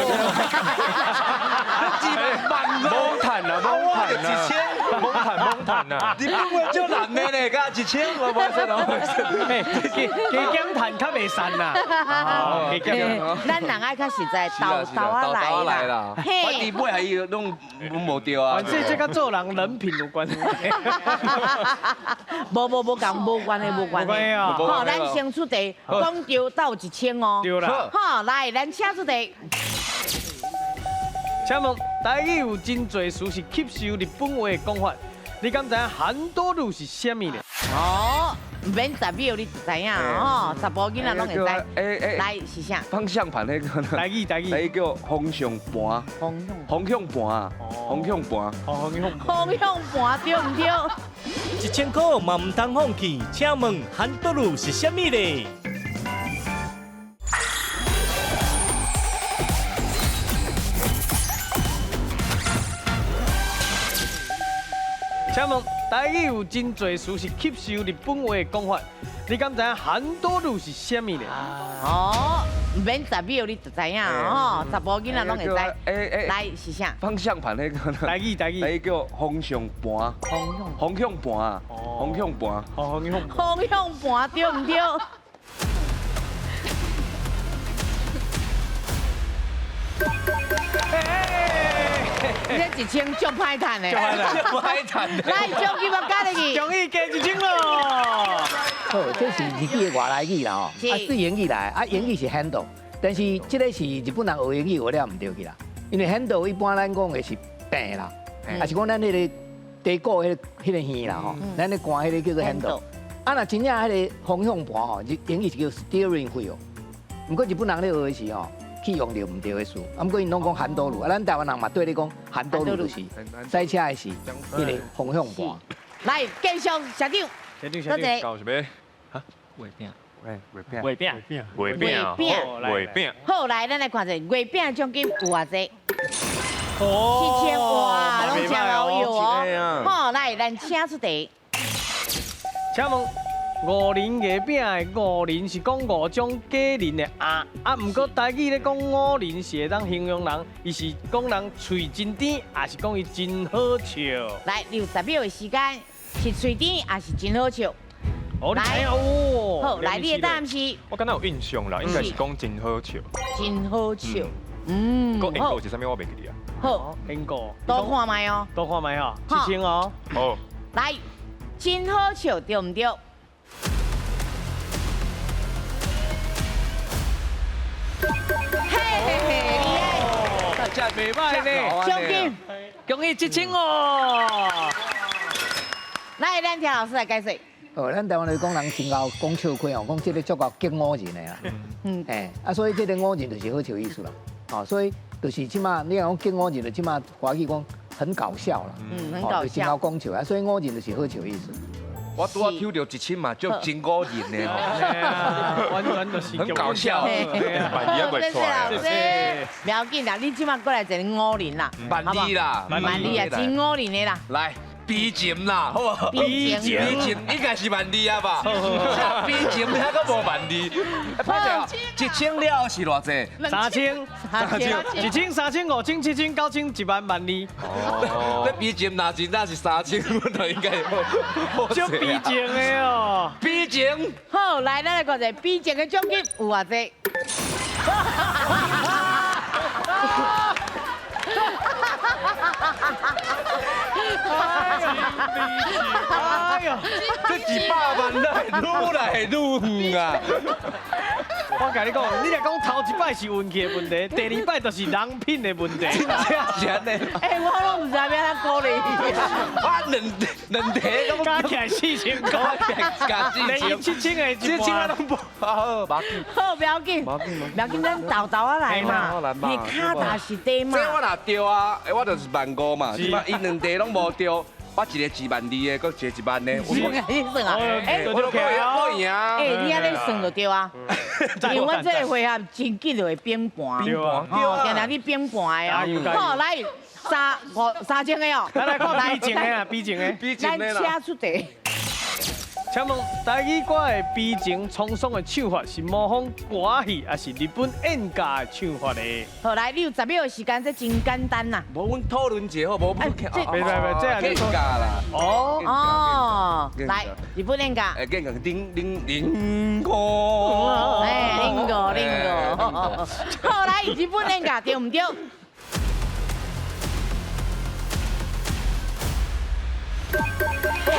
猛趁啊，猛趁啊！一千，猛趁猛趁啊！日本话足难的咧，佮一千，我无爱算，我无爱算。加减趁较袂散啦。咱人爱较实在，沓沓仔来啦。反正尾还伊拢无对啊。反正这佮做人人品有关系。无无无仝，无关系，无关系。好，咱先出题，讲对到1000哦。对啦。好，来，咱请出题。请问台语有真济词是吸收日本话的讲法，你敢知影韩多鲁是啥物呢？哦，毋免10秒你就知影哦，查埔囡仔拢会知。来是啥？方向盘彼个。台语台语。台语叫方向盘。方向盘。方向盘。方向盘对毋对？1000箍嘛毋通放弃，请问韩多鲁是啥物呢？请问台语有真济词是吸收日本话的讲法，你敢知影韩多鲁是啥物呢？哦，毋免10秒你就知影哦，查埔囡仔拢会知。来是啥？方向盘彼个。台语台语。台语叫方向盘。方向盘。方向盘。方向方向盘对毋对？你这1000足歹趁的，足歹趁的。来，奖金我加入去，奖金加1000咯。好，这是日语的外来语啦吼，啊，对英语来，啊，英语是 handle，但是这个是日本人学英语学了毋对去啦，因为 handle 一般咱讲的是柄啦，抑是讲咱彼个地鼓彼个耳啦吼，咱咧关彼个叫做 handle。啊，若真正彼个方向盘吼，英语是叫 steering wheel，毋过日本人咧学的时吼，去用著毋对的词，啊，毋过𪜶拢讲韩多路，啊，咱台湾人嘛对咧讲韩多路就是赛车的是彼个方向盘。来，继续社长，社长，多谢。到是欲？哈？月饼。月饼。月饼。月饼。月饼。好，来，咱来看一下月饼奖金有偌济？7000哇，拢真老有哦。好，来，咱请出题。请问五仁月饼的五仁是讲五种果仁的鸭，啊，毋过台语咧讲五仁是会当形容人，伊是讲人喙真甜，抑是讲伊真好笑？来，你有10秒的时间，是喙甜，抑是真好笑？来哦，好，来，你的答案是？我敢若有印象啦，应该是讲真好笑。真好笑，嗯。讲英国是啥物？我袂记得啊。好，英国。多看觅哦。多看觅哦，7000哦。好。来，真好笑，對毋對？嘿嘿嘿，厲害！大家袂歹呢，獎金，恭喜1000哦！來，咱聽老師來解釋。哦，咱台灣來講，人真𠢕講笑話哦，講這个足夠激五人的啦。嘿，啊，所以這个五人就是好笑意思啦。哦，所以就是這馬你若講激五人，就這馬華語講很搞笑啦。嗯，很搞笑。真𠢕講笑啊，所以五人就是好笑意思。我拄仔抽到1000嘛，就真五人的吼，完全就是很搞笑。万二还袂出来。谢谢，不要紧啦，你这马过来一个五人啦，万二啦，万二啊，真五人的啦。来。比情啦，好无？比情，比情应该是12000啊吧？比情遐阁无12000。歹势1000了后是偌济？3000，3000，1000、3000、5000、7000、9000、1万、12000。哦，那比情若真正是3000，我就应该。足比情的哦，比情。好，来，咱来看者比情的奖金有偌济？哎呀，这100万来愈来愈远啊！我共你讲，你若讲头一摆是运气的问题，第二摆就是人品的问题。真正是按呢。哎，我拢毋知影欲按怎鼓励。我两题拢加起来4000块，加4000，7000的7000我拢无。好，无要紧。好，不要紧，不要紧，咱豆豆仔来嘛。你跤踏实地嘛。这我若对啊，我就是15000嘛。这摆伊两题拢无对。我一个12000的，阁一个1万的。你算啊？哎，我赢。哎，你按呢算就对啊。因为阮这个回合真紧就会变盘。变盘。哦，定定你变盘的哦。好，来3000个哦。来来看比情的啊，比情的。比情的啦。咱请出题。请问台语歌的悲情沧桑的唱法是模仿歌戏，还是日本演歌的唱法呢？好，来，你有10秒的时间，这真简单呐。无，阮讨论一下好，无不别别别，这演歌啦。哦哦，来，日本演歌。哎，演歌零零零个。哎，零个零个。好，来，日本演歌对毋对？嘿。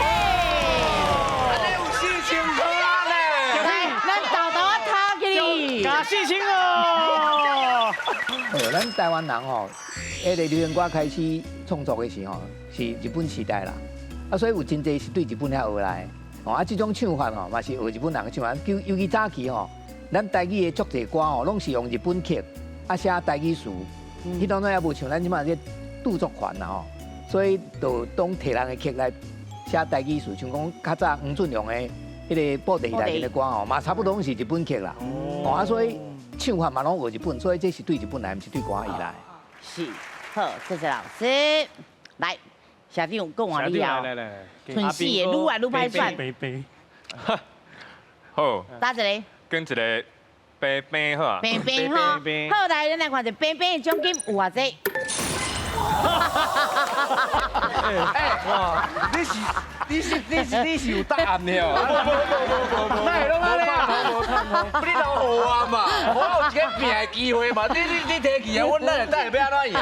加4000哦！哦，咱台湾人吼，彼个流行歌开始创作的时候，是日本时代啦，啊，所以有真济是对日本遐学来的。哦，啊，这种唱法吼，嘛是学日本人的唱法。尤其早期吼，咱台语的足济歌吼，拢是用日本曲，啊写台语词。彼当阵也无像咱这马这著作权啦吼，所以就当提人的曲来写台语词，像讲较早黄俊雄的。彼个布袋戏内面的歌吼，嘛差不多拢是日本曲啦。哦，啊，所以唱法嘛拢学日本，所以这是对日本来，毋是对歌戏来。是，好，谢谢老师。来，社长讲完了后，春四个愈来愈歹选。好。打一个。跟一个平平好啊。平平好。好，来，咱来看一下平平的奖金有偌济。哎，哇，你是有答案的哦？无，哪会拢按呢啊？你老好啊嘛，我有一个拼的机会嘛。你提起啊，阮咱会等下欲按怎赢？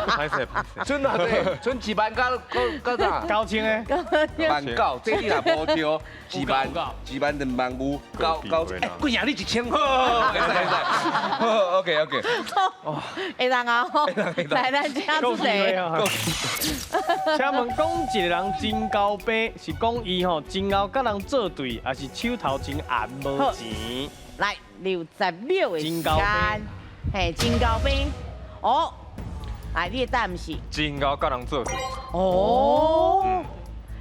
歹势歹势。剩偌济？剩1万九，阁啥？9000个。19000，这你若无对，1万、1万2万5，九九，哎，贵赢你1000，好，会使会使。好，OK OK。会当啊，来咱请出题。请问讲一个人真𠢕病，是讲伊吼真𠢕佮人作对，还是手头真闲无钱？来，留10秒的时间。嘿，真𠢕病。哦，来，你的答案是？真𠢕佮人作对。哦，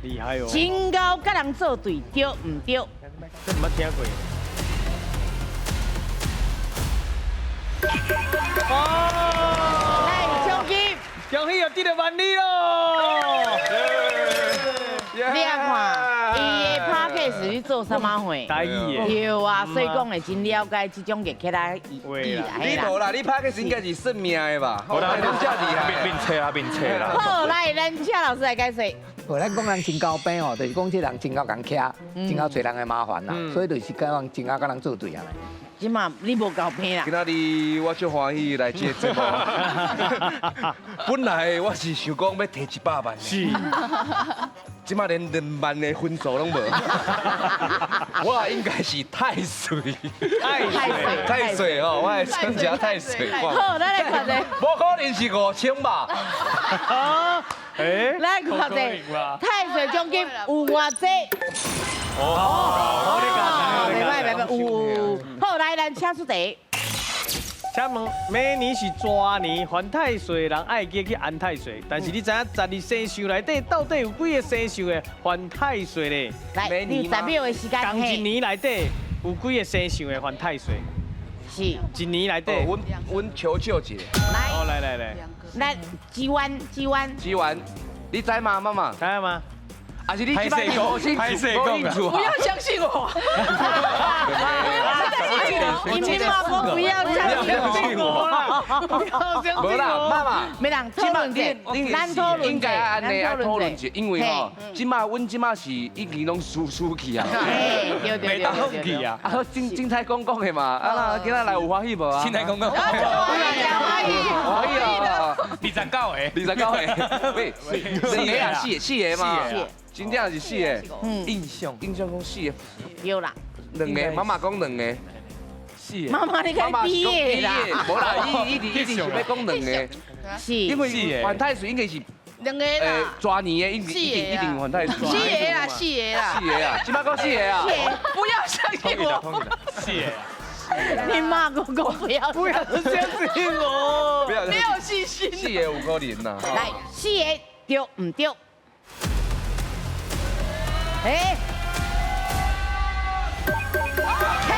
厉害哦。真𠢕佮人作对，对毋对？这毋捌听过。哦，来，奖金，恭喜又得到12000咯！你啊看，伊的 podcast 你做啥物货？台语的。对啊，所以讲会真了解这种乐器来意啦。你无啦，你 podcast 应该是算命的吧？我啦，你这厉害，面册啦，面册啦。好，来，咱请老师来解释。无，咱讲人真𠢕病吼，就是讲这人真𠢕共徛，真𠢕找人的麻烦啦，所以就是讲真𠢕佮人作对啊。这马你无𠢕病啦。今仔日我足欢喜来这个节目。本来我是想讲欲提100万。是。這馬連2萬的分數攏無。我應該是太歲，太歲，太歲哦，我的選擇太歲。好，咱來看者。無可能是5000吧？欸，來看者，太歲獎金有偌濟？哦，袂歹袂歹，有。好，來，咱請出題。請問，明年是蛇年，犯太歲人愛記去安太歲，但是你知影12生肖內底到底有幾个生肖會犯太歲咧？來，你10秒的時間。仝一年內底有幾个生肖會犯太歲？是。一年內底。阮求救者。來。哦，來來來。來，志源，志源。志源，你知嗎，媽媽？知嗎？還是你這擺無興趣？無興趣。不要相信我。你你媽媽不要相信我啦！不要相信我。無啦，媽媽。沒人討論者，咱討論應該按呢愛討論者，因為吼，這馬阮這馬是已經攏輸輸去啊。對對對對。啊，好，精彩講講的嘛，啊，今仔來有歡喜無啊？精彩講講。歡喜，歡喜啊！29個。29個。喂，4個啊，四個嘛。真正是4個。印象講4個。有啦。2個，媽媽講2個。4個。媽媽，你該畢業啦。無啦，伊一直想欲講2個。是。因為犯太歲應該是2個啦。蛇年的一定犯太歲。4個啦，4個啦。4個啊，這擺講4個啊。不要相信我。4個。你媽哥哥不要不要相信我，沒有信心。4個有可能啦。來，4個對毋對？哎，嘿，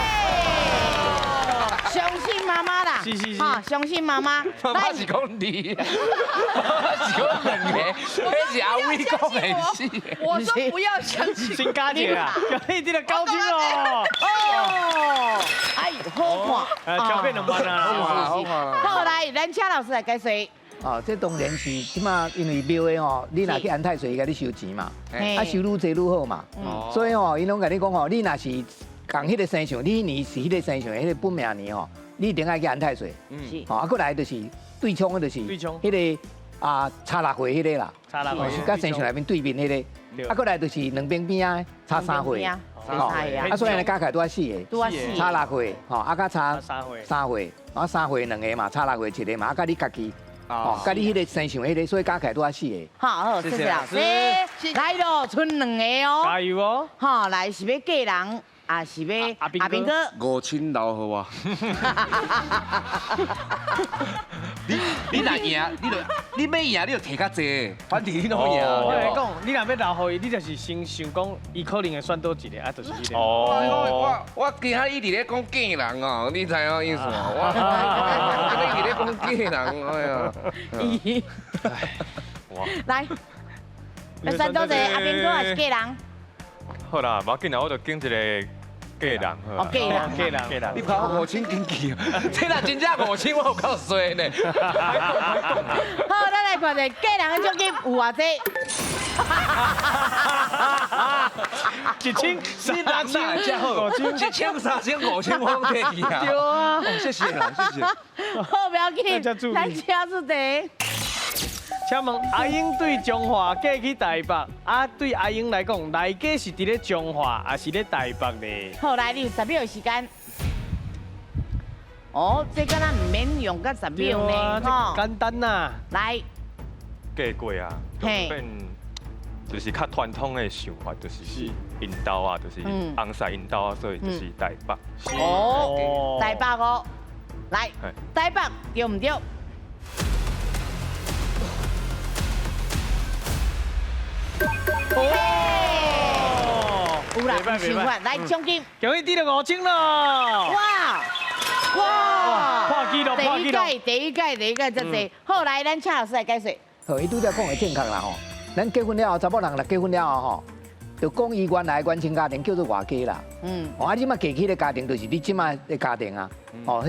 相信媽媽啦，是是是，哈，相信媽媽。媽媽是講你，媽媽是講2個，彼是阿偉講的4個。我說不要相信。新加姐啊，你這個高清哦。哦，哎，好看，超過2萬啊，好看。好，來，咱請老師來解說。哦，這當然是這馬，因為廟的吼，你若去安太歲，伊共你收錢嘛，啊收愈濟愈好嘛，所以吼，伊攏共你講吼，你若是仝彼个生肖，你彼年是彼个生肖，彼个本命年吼，你一定愛去安太歲。吼，啊，閣來就是對沖的，就是彼个啊差6歲彼个啦，差6歲，是佮生肖內面對面彼个，啊，閣來就是兩邊邊仔差3歲，吼，啊，所以呢加起來拄仔4個，差6歲，吼，啊，佮差3歲，啊3歲2個嘛，差6歲1個嘛，啊，佮你家己。哦，佮你彼个生肖彼个，所以加起來拄仔4個。好，好，謝謝老師。來咯，賰2個哦。加油哦！好，來是欲嫁人，抑是欲阿兵哥？5000留予我。你若贏，你就你欲贏，你就提較濟，反正你攏贏。我來講，你若欲留予伊，你就是先想講，伊可能會選佗一個，啊，就是彼個。哦。我今仔伊佇咧講嫁人哦，你知影意思無？我今仔伊佇咧講嫁人，哎呀。來，欲選佗一個阿兵哥還是嫁人？好啦，無要緊啦，我就揀一個。嫁人，哦，嫁人，嫁人，嫁人。你看我5000經濟，這若真正5000，我有夠衰呢。好，咱來看一下嫁人的獎金有偌濟。1000、3000、5000、1000、3000、5000，我攏提去啊。對啊，謝謝啦，謝謝。好，不要緊，咱請出題。請問阿英對彰化嫁去台北，啊，對阿英來講，內家是佇咧彰化，抑是咧台北呢？好，來，你有10秒的時間。哦，這敢若毋免用到10秒呢，吼。簡單呐。來。嫁過啊，變就是較傳統的想法，就是𪜶兜啊，就是翁婿𪜶兜啊，所以就是台北。哦，台北哦，來，台北對毋對？哦，有啦，有想法，來獎金，恭喜得到5000咯！哇哇，破紀錄，破紀錄！第一屆，第一屆，這濟。好，來，咱請老師來解說。好，伊拄才講的正確啦吼。咱結婚了後，查某人若結婚了後吼，就講伊原來原生家庭叫做外家啦。嗯。哦，啊，你這馬嫁去的家庭就是你這馬的家庭啊。哦，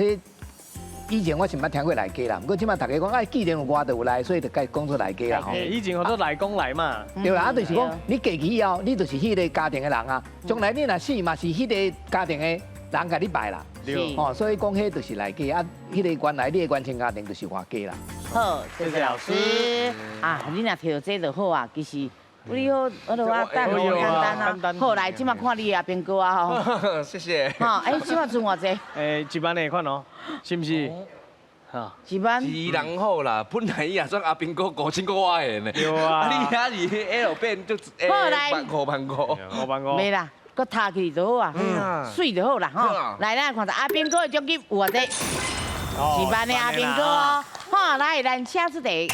彼以前我是毋捌聽過內家啦，毋過這馬大家講，哎，既然有外就有內，所以就改講做內家啦吼。以前叫做內公內嘛。對啦，啊，就是講你嫁去以後，你就是彼個家庭的人啊。將來你若死嘛，是彼個家庭的人共你拜啦。對。哦，所以講彼就是內家啊，彼個原來你的原生家庭就是外家啦。好，謝謝老師。啊，你若提到這就好啊，其實。你好，我就我等简单啊。好，来，这马看你阿兵哥啊吼。谢谢。哈，哎，这马剩偌济？哎，一万的款哦，是不是？哈，一万。是人好啦，本来伊也算阿兵哥5000个我的呢。对啊。你遐是 L 变就好来万五万五，五万五。没啦，阁读起就好啊，媠就好啦吼。来，咱看下阿兵哥的奖金有偌济？一万的阿兵哥哦。好，来，咱请出题。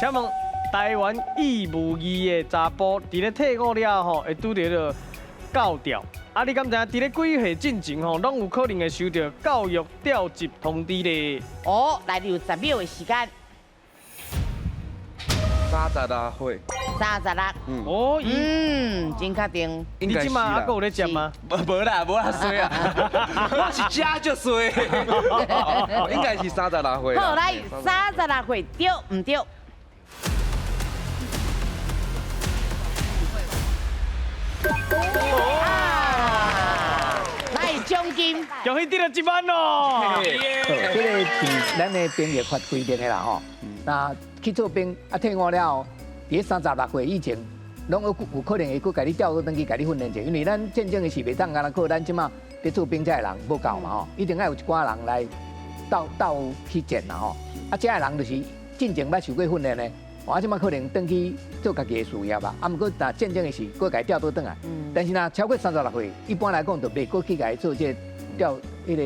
请问台湾义务役的查埔，伫咧退伍了后，会拄著教调。啊，你敢知影？伫咧几岁进前吼，拢有可能会收到教育调集通知咧？哦，来，你有10秒的时间。36岁。36。哦，真确定。你这马还阁有咧食吗？无啦，无啦衰啊！我是食就衰，应该是36岁。好，来，36岁，对毋对？来，奖金，恭喜得了1万哦！这个是咱的兵役法规定的啦吼。那去做兵啊，退伍了后，伫36岁以前，拢有可能会阁共你调转去共你训练者，因为咱战争的时袂当干焦靠咱这马伫做兵这的人无够嘛吼，一定爱有一寡人来斗斗去战啦吼。啊，这的人就是进前捌受过训练的。我这马可能转去做家己的事业吧，啊，毋过若战争的时，阁共调倒转来。但是若超过36岁，一般来讲就袂阁去共伊做这个调彼个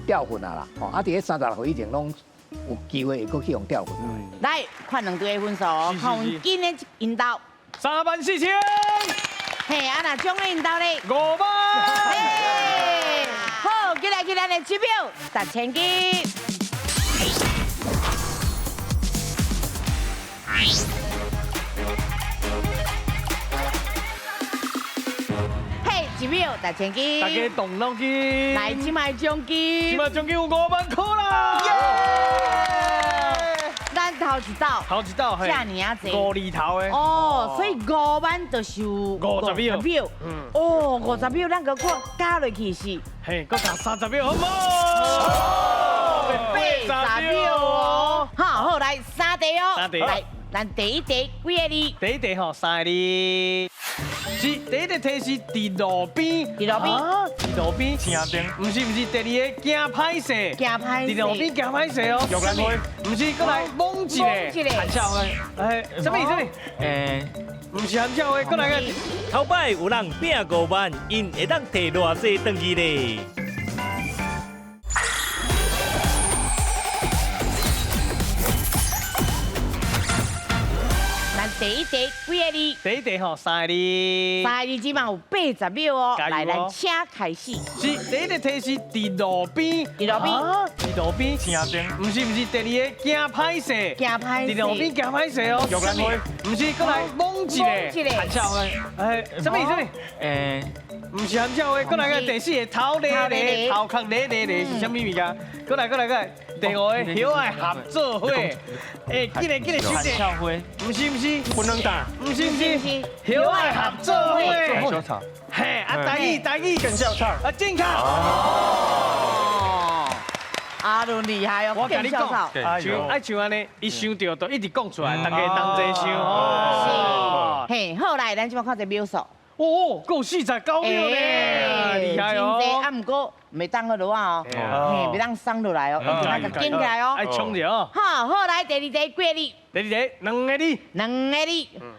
调训啊啦。吼，啊，伫咧36岁以前，拢有机会会阁去予调训。来，看两队的分数，看阮今的𪜶兜3万4千。嘿，啊，若奖的𪜶兜咧5万。嘿，好，进来去咱的指标10千金。嘿，1秒10千金，大家动脑筋，来，这摆奖金，这摆奖金有5万块啦！咱头一道，头一道，这尔啊济，五厘头的哦，所以5万就是有50秒，哦，50秒，咱阁加落去是，嘿，阁加30秒，好无？80秒哦，好，好，来3题哦，三题，来。咱第一题几个字？第一题吼，3个字。是第一个题是伫路边，伫路边，伫路边。青灯。毋是毋是，第二个惊歹势，惊歹势。伫路边惊歹势哦。玉兰花。毋是，阁来摸一个。含笑花。哎，啥物啥物？毋是含笑花，阁来个。头摆有人拼5万，𪜶会当提偌济转去咧？第一题几个字？第一题吼，3个字。3个字，这马有80秒哦。来，咱请开始。是第一个题是伫路边，伫路边，伫路边。青灯。毋是毋是，第二个惊歹势，惊歹势。伫路边惊歹势哦。玉兰花。毋是，阁来摸一个。含笑花。哎，啥物啥物？毋是含笑花，阁来个第四个头咧咧，头壳咧咧咧是啥物物件？阁来阁来阁来。第五个叶仔合做伙，哎，紧来紧来，小姐，毋是毋是，不能打，毋是毋是，叶仔合做伙，小草，嘿，啊，台语台语，更小草，啊，正确。哦，阿伦厉害哦，我跟你讲，像爱像按呢，伊想著就一直讲出来，大家同齐想哦。是，嘿，好来，咱这马看一个秒数。哦，阁有49秒咧，厉害哦！啊，毋过袂当阁落啊哦，嘿，袂当松落来哦，爱共紧起来哦，爱冲著哦。好，好来，第二题几个字？第二题2个字。2个字。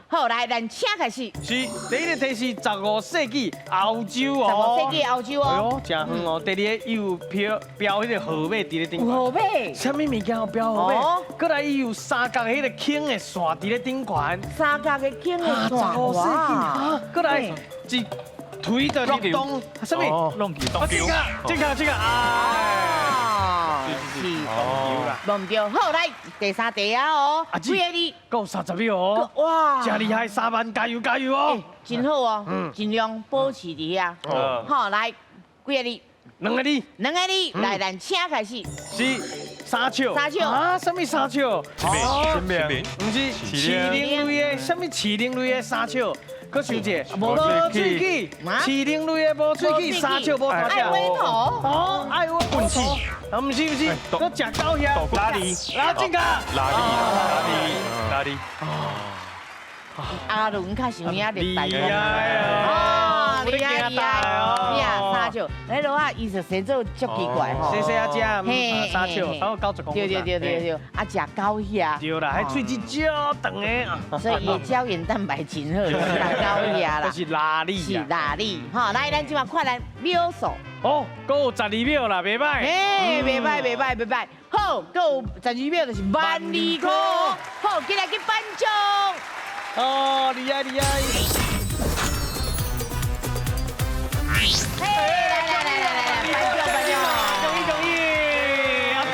好，来，咱请开始。是，第一个题是15世纪欧洲哦。15世纪欧洲哦。哎呦，真远哦。第二个伊有标标彼个号码伫咧顶悬。号码？啥物物件有标号码？阁来伊有三角彼个圈的线伫咧顶悬。三角的圈的线。15世纪啊，阁来一推的入洞，啥物？弄球。啊，这个，这个，这个啊。是，无毋对。好，来第三题啊哦，几个字？阁有30秒哦。哇，真厉害，3万，加油加油哦！真好哦，尽量保持伫遐。好，来几个字？ 2个字。2个字，来，咱请开始。是沙丘。沙丘啊？啥物沙丘？新兵。毋是，麒麟类的，啥物麒麟类的沙丘？阁想者，无喙齿，麒麟类的无喙齿，沙丘无头。爱龟头。哦，爱龟头。啊，毋是毋是，阁食狗遐。拉力。拉正确。拉力，拉力，拉力。阿倫較像影熱帶風。哦，厲害厲害，呀，三尺，那老啊，伊就生做足奇怪吼。細細仔隻，3尺，差不多90公分。對對對對對，啊，食狗額。對啦，彼喙齒足長的。所以伊膠原蛋白真好，食狗額啦。是拉力。是拉力，吼，來，咱這馬看咱秒數。哦，閣有12秒啦，袂䆀。嘿，袂䆀，袂䆀，袂䆀。好，閣有12秒就是12,000塊。好，進來去頒獎。哦，厲害厲害。嘿，來來來來來，頒獎頒獎，恭喜恭喜！啊，金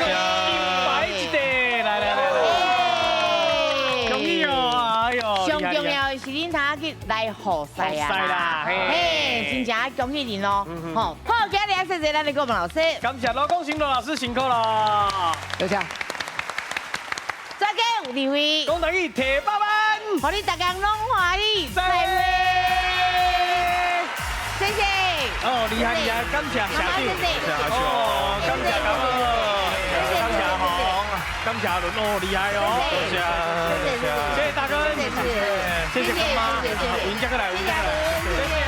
牌一個，來來來，恭喜哦，哎呦。上重要的是恁通去來予賽啊啦，嘿，真正恭喜恁咯，吼，好，今日謝謝咱的顧問老師，感謝羅光新羅老師辛苦啦，多謝。再見，有智慧，講台語提百萬，予你逐工攏歡喜，再會，謝謝。哦，厲害厲害，感謝社長，哦，感謝感謝，感謝阿紅，感謝阿倫，哦，厲害哦，謝謝，謝謝大哥，謝謝，謝謝乾媽，雲家過來，雲家過來，謝謝。